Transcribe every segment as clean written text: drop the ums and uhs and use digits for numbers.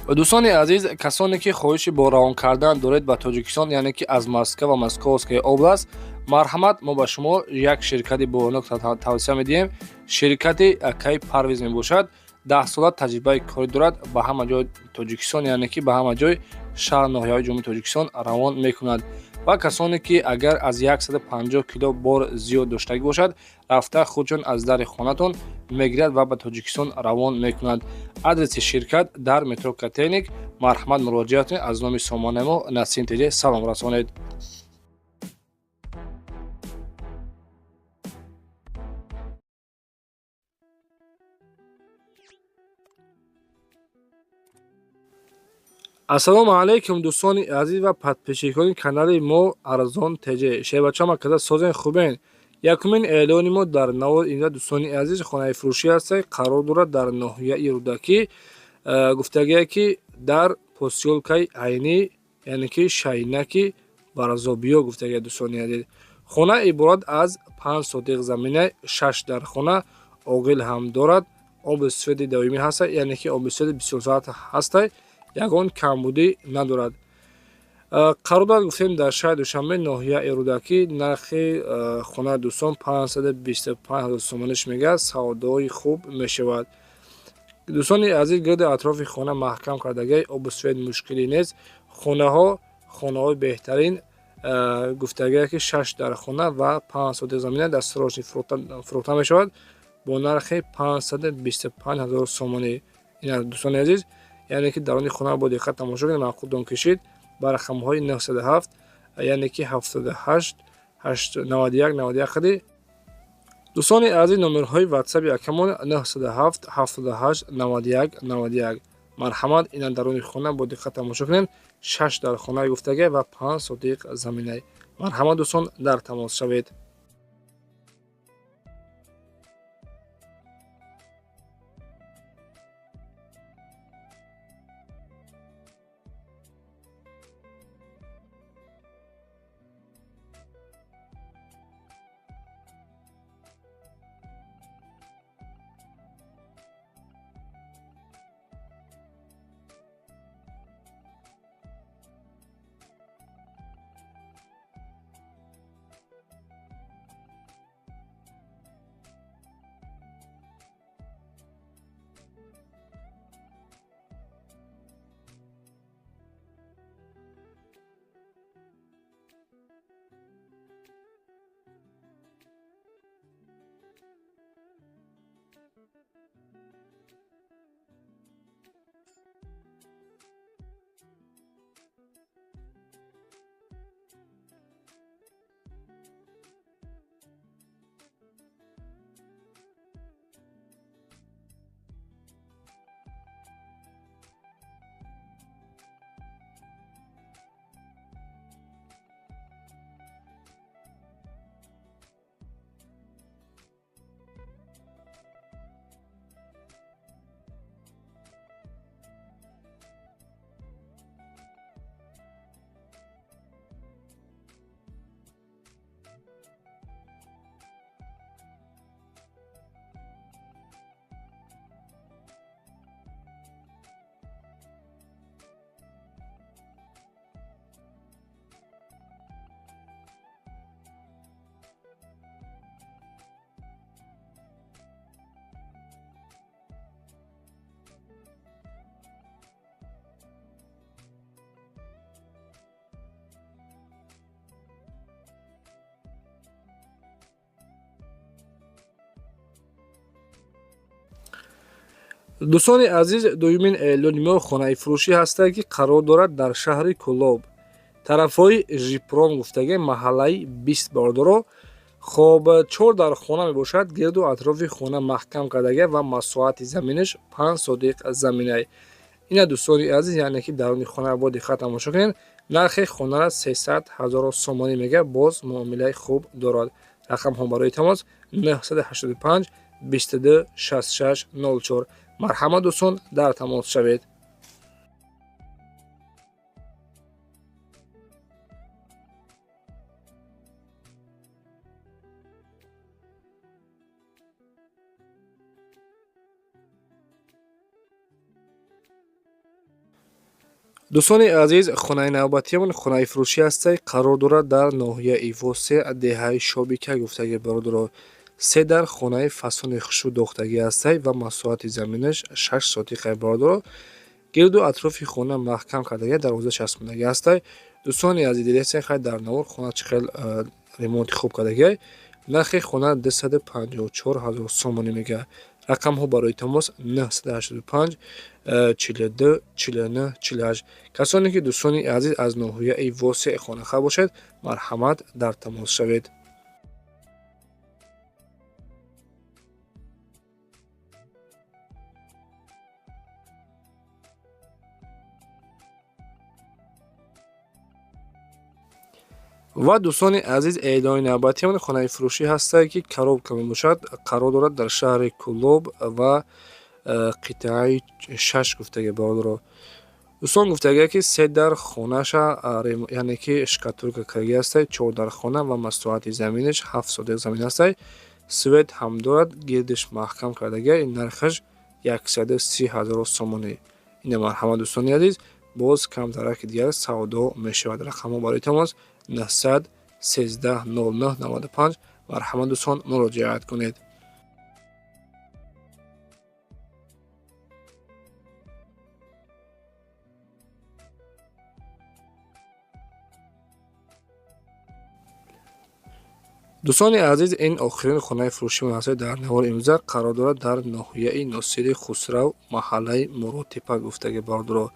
Дӯстони азиз, касоне ки хоҳиши бо равон кардан доред ба Тоҷикистон, яъне ки аз Москва ва Московская область, марҳамат, мо ба шумо як ширкати бонок тавсия медиҳем. Ширкати акаи Парвиз мебошад. 10 сола таҷрибаи корӣ дорад. Ба ҳама ҷои Тоҷикистон, яъне ки ба ҳама ҷои шаҳр, ноҳияҳои Ҷумҳурии Тоҷикистон равон мекунад. Ва касоне ки агар аз 150 кило бор зиёд доштагӣ бошад, рафта худшон аз дари хонатон мегирад ва ба Тоҷикистон равон мекунад. Адреси ширкат дар метро Котельники. Марҳамат, муроҷиат кунед. Аз номи сомонаи мо Насим ТЖ салом расонед. Ассалому алайкум, дӯстони азиз ва подписчикони канали мо Арзон ТЖ. Шербачама каза созен, хубен? Якумин эълони мо дар навор инҷа, дӯстони азиз, хонаи фурӯшӣ ҳаста, қарор дорад дар ноҳияи Рӯдакӣ. Гуфтагие ки дар посёлкаи Айнӣ, яъне ки Шайнаки Варзобиё. Гуфтагия, дӯстони азиз, хона иборат аз 5 сотих замина, шаш дар хона, оғил ҳам дорад, оби свети доимӣ ҳаста, яъне ки оби свети бисёрсоат ҳаста, ягон камбудӣ надорад. Қарор дорад, гуфтем, дар шаҳри Душанбе, ноҳияи Рӯдакӣ. Нархи хонаи дӯстон 525 ҳазор сомониш мегӯяд, савдои хуб мешавад. Дӯстони азиз, гирди атрофи хона маҳкам кардагиай, обу свет мушкилӣ нест. Хонаҳо хонаҳои беҳтарин. Гуфтагие ки шаш дар хона ва 5 сотих замина дар срочный фурӯхта мешавад бо нархи 525 ҳазор сомонӣ. Ина, дӯстони азиз, яъне ки дарони хона бо диққат тамошо кунед. Маъқултон кишид, ба рақамҳои 907, яъне ки 78 91 91 қади. Дӯстони азиз, номерҳои ватсаби акамон 907 78 91 91. Марҳамат, ина дарони хона бо диққат тамошо кунед. Шаш дар хонаи гуфтагӣ ва 5 сотих заминай. Марҳамат, дӯстон, дар тамос шавед. Дӯстони азиз, дуюмин эълони мо хонаи фурӯшӣ ҳастад, ки қарор дорад дар шаҳри Кӯлоб, тарафҳои Жипром, гуфтагӣ, маҳаллаи 20, бародаро. Хоб, чор дар хона мебошад, гирду атрофи хона маҳкам кардагия ва масоҳати заминаш 5 сотих заминай. Ина, дӯстони азиз, яъне ки даруни хона бо диққат тамошо кунед. Нархи хонара 300 ҳазору сомонӣ мегӯяд, боз муомилаи хуб дорад. Рақамҳо барои тамос 985 22 66 04. Марҳамат, дӯстон, дар тамос шавед. Дӯстони азиз, хонаи навбатиамон хонаи фурӯшӣ ҳастай, қарор дорад дар ноҳияи Восе, деҳаи Шобика гуфтагӣ, бародаро. Се дар хонаи фасони хушрӯ дохтагӣ ҳастай ва масоҳати заминаш 6 сотиқай, бародаро. Гирду атрофи хона маҳкам кардагӣ, дарвоза часпондагӣ ҳастай. Дӯстони азиз, дидесен хай дар навор хона чӣ хел ремонти хуб кардагиай. Нархи хона 254 ҳазор сомонӣ мега. Рақамҳо барои тамос 985 42 49 48. Касоне ки, дӯстони азиз, аз ноҳияи Восе хонахар бошед, марҳамат, дар тамос шавед. Ва, дӯстони азиз, эълони навбатиамон хонаи фурӯшӣ ҳастае, ки коробка мебошад, қарор дорад дар шаҳри Кӯлоб ва қитъаи 6 гуфтагӣ, бародаро. Дӯстон, гуфтагия, ки се дар хонаша, яъне ки штукатурка кардагӣ ҳастай, чор дар хона ва масоҳати заминаш 7 сотиқ замин ҳастай. Свет ҳам дорад, гирдиш маҳкам кардагия. Нархаш 130 ҳазор сомонӣ. Ина марҳамат, дӯстони азиз, боз камтараки дигар савдо мешавад. Рақамҳо барои тамос 913 09 95. Марҳамат, дӯстон, муроҷиат кунед. Дӯстони азиз, ин охирин хонаи фурӯшии ҳастаи дар навори имрӯза, қарор дорад дар ноҳияи Носири Хусрав, маҳаллаи Муродтепа гуфтагӣ, бародаро.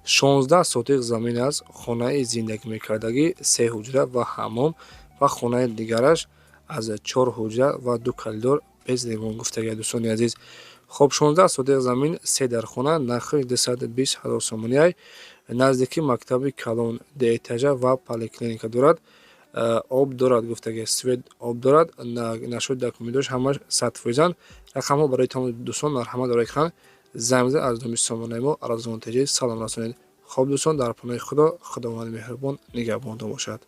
16 сотиқ замин аст, хонаи зиндагӣ мекардагӣ, се ҳуҷра ва ҳаммом ва хонаи дигараш аз чор ҳуҷра ва ду коридор без ремонт гуфтагӣ, дӯстони азиз. Хоб, 16 сотиқ замин, се дар хона, нархи 220 ҳазор сомониай. Наздики мактаби калон, дуэтажа ва поликлиника дорад, об дорад гуфтагӣ, свет, об дорад, нашои документош ҳамаш 100%-анд. Рақамҳо барои тамоми дӯстон, марҳамат, дар экран занг бизанед, аз номи сомонаи мо Арзон ТЖ салом расонед. Хоб, дӯстон, дар паноҳи Худо, Худованди меҳрубон нигаҳбонтон бошад.